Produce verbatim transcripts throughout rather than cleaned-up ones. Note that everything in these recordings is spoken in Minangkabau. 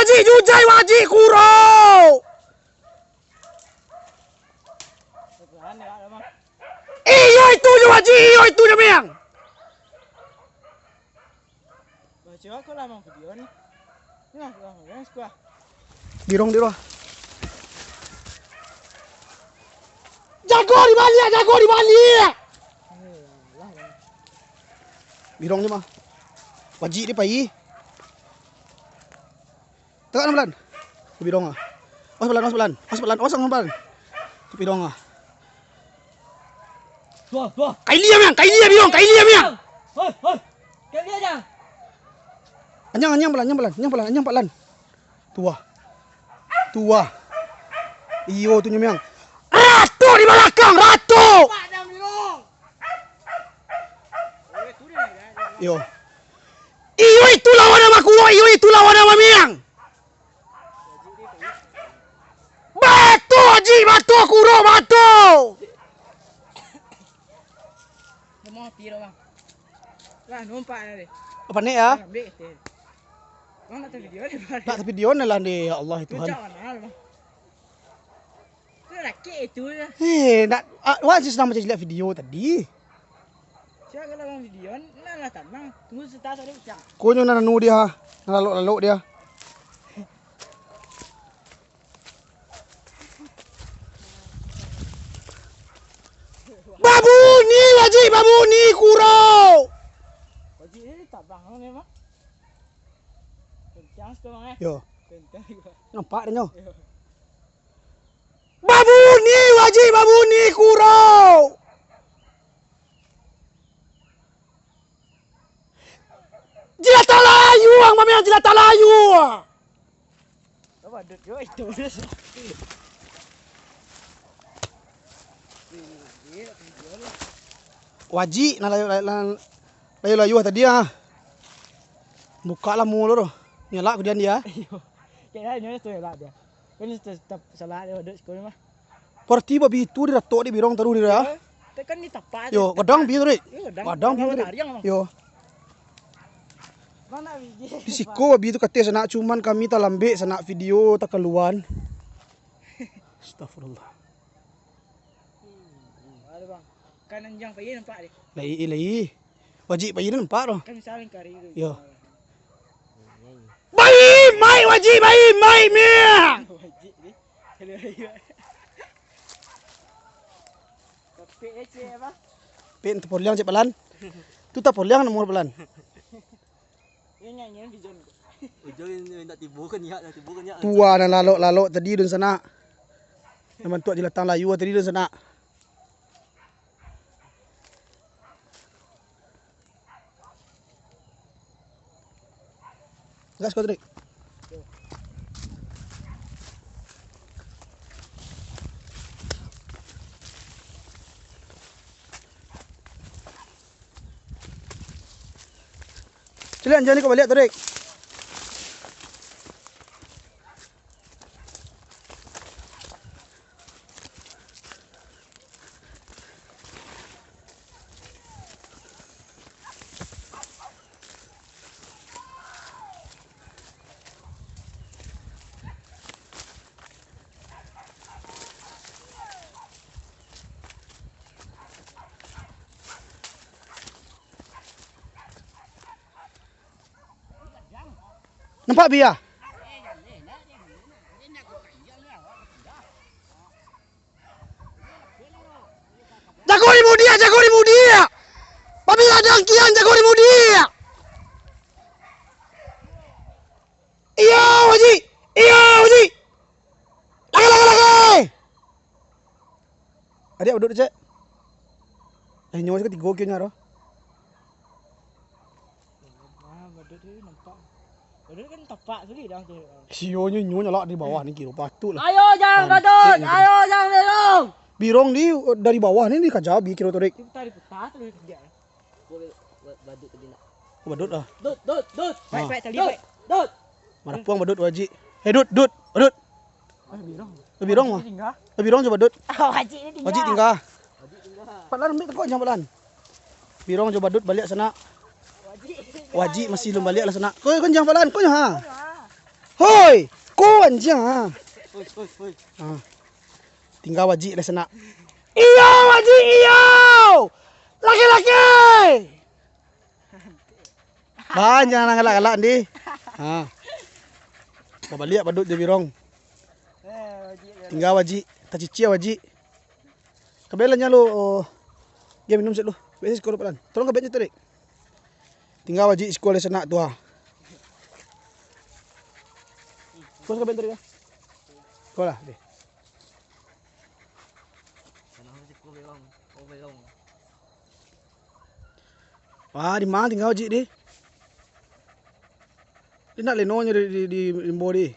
Wajik jujai, wajik kuro. Iyo itu nyo, wajik, iyo itu nyo, Miang. Baco aku lah, Mang, video ni. Ni lah, lah, lah, sekolah. Birong di bawah. Jago di baliak, jago di baliak. Birong ni mah. Wajik dia pai. Tagak nang balan. Birong ah. Awas balan, awas balan. Awas balan, awas balan. Tu birong ah. Tuh, tuh. Kai lia, Miang, kai lia, birong, kai lia, Miang. Hoi, hoi. Kai lia aja. Anyang, anyang balan, anyang balan, anyang balan, anyang balan. Tuah. Tuah. Iyo tu nyo, Miang. Rato di balakang, rato. Iyo. Iyo itu lawan ama kulo, iyo itu lawan ama Miang. Bato, Ji, bato, kuro, bato. Dia mau api dah, Bang. Lah, nampak dah dia. Apa ni ya? Bang, ambil tu. Bang, nak tahu video ni, Bang. Tak tahu video ni lah ni, ya Allah Tuhan. Macam mana, Bang? Tu laki itu ya. Eh, nak, ah, wah, senang macam lihat video tadi. Siap kalau bang video, nah lah tanang. Tunggu sebentar tadi, siap. Konyo nan anu dia, nan lalok-lalok dia. Babuni, wajik babuni, kuro. Wajik ni tabang memang. Kencang tu, Bang, eh. Yo. Kencang juga. Nampak dia nyo. Yo. Babuni, wajik babuni, kuro. Jilatah layu, ang mamiang jilatah layu. Wajik, nah, layu, layu, layu, layu, layu tadi ah. Buka lah mulo tu. Nyalak kudian dia. Iyo. Kayaknya nyo tu elak dia. Kan tetap salah dia, dek sekolah mah. Parti babi tu diratok di birong taruh dia. Yo, kan ditapak. Yo, kadang bi tu, Rik. Yo, kadang. Kadang bi tu, Rik. Yo. Mana biji? Di siko babi tu kateh sanak, cuman kami talambek sanak video takaluan. Astagfirullah. Ada, Bang. Kan anjang pai nampak deh. Lai, lai. Wajik pai nampak tu. Kan misalnya kari tu. Yo. Bai, mai, wajik, bai, mai, meh. Wajik ni. Kalau ayo. Tapi ece apa? Pin tapoliang cek palan. Tu tapoliang nomor palan. Ini nyanyian Bijon. Bijon ini minta tibo kan ya, tibo kan ya. Tua nan lalok-lalok tadi dun sanak. Nan bantuak jilatang layu tadi dun sanak. Gas kau, Trik. Cilian, jangan kau baliak, Trik. Nampak bia? Jago di mudiak, jago di mudiak. Pabila dangkian, jago di mudiak. Iyo, Haji. Iyo, Haji. Lagai, lagai, lagai. Adiak badut cek. Eh, nyawa katigo kionyo ro. Ah, badut tu nampak. Badut kan tapak tu dah tu. Sio nyo, nyo nyalak di bawah ni kiro patut lah. Ayo, jangan badut. Ayo, jangan birong. Birong di, dari bawah ni dikaja bi kiro tu, Rik. Diputar, diputar tu dia. Badut tadi nak. Oh, badut lah. Dut, dut, dut. Baik, baik, tali, baik. Dut. Marapuang badut, Haji. Eh, Dut, Dut, Dut. Birong. Birong mah. Birong coba, Dut. Haji ni tinggal. Haji tinggal. Palan ambil tekok jangan palan. Birong coba, Dut, baliak sanak. Haji masih belum baliak lah sanak. Kau kan jangan palan, kau ha. Hoi, ko anjiang, ha. Tingga wajik lah sanak. Iyo, wajik, iyo. Laki-laki. Banyak nan galak-galak, Ndi. Ha. Babaliak badut jo birong. Tingga wajik, tacicia wajik. Kabelanyo lu, oh. Dia minum sik lu. Biasa siko lu palan. Tolong kabek tu, Dik. Tingga wajik siko lah sanak tu, ha. Bos kabek tu, Dik, ya. Siko lah, Dik. Wah, di ma tingga wajik, Dik? Di nak lenonyo di, di, di rimbo di.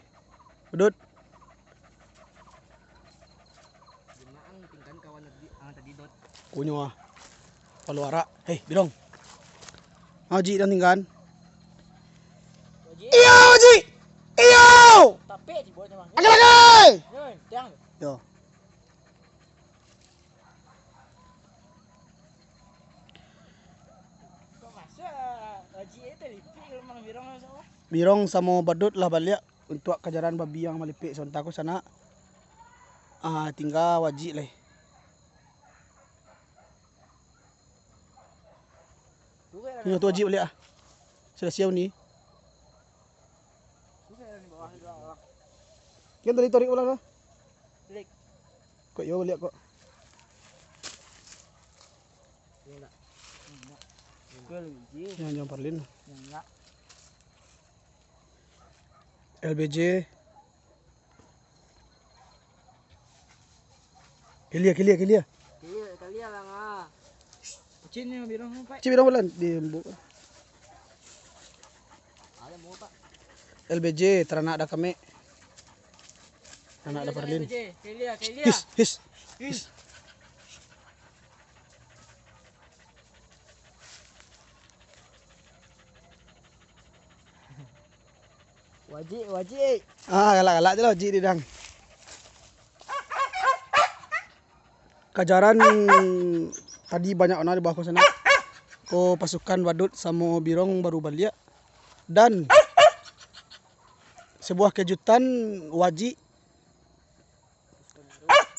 Bedut. Kunyo ah. Palu arak. Hei, birong. Haji dan tinggan. Iyo, Haji. Iyo. Agak lagi. Yo. Birong samo badut lah baliak untuak kajaran babi yang malipik sontak ko sanak. Ah, tingga wajik lai. Inyo tu wajik baliak ah. Sudah siap ni. Kan tadi tarik ulang lah. Kok iyo baliak kok. Yang jam Parlin. L B J. Kelia, kelia, kelia. Kelia, kelia lah, ngah. Cin ni, birong, Pak. Cin birong bulan di embuk. L B J, taranak ada kami. Taranak ada Parlin. L B J, kelia, kelia. His, his. His. Wajik, wajik. Ah, galak-galak je lah wajik ni, dang. Kajaran tadi banyak bana di bawah ko sanak. Ko pasukan badut samo birong baru baliak. Dan sebuah kejutan, wajik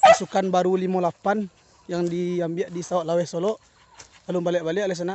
pasukan baru limo lapan yang diambiak di Sawak Laweh Solok, alun baliak-baliak lai sanak.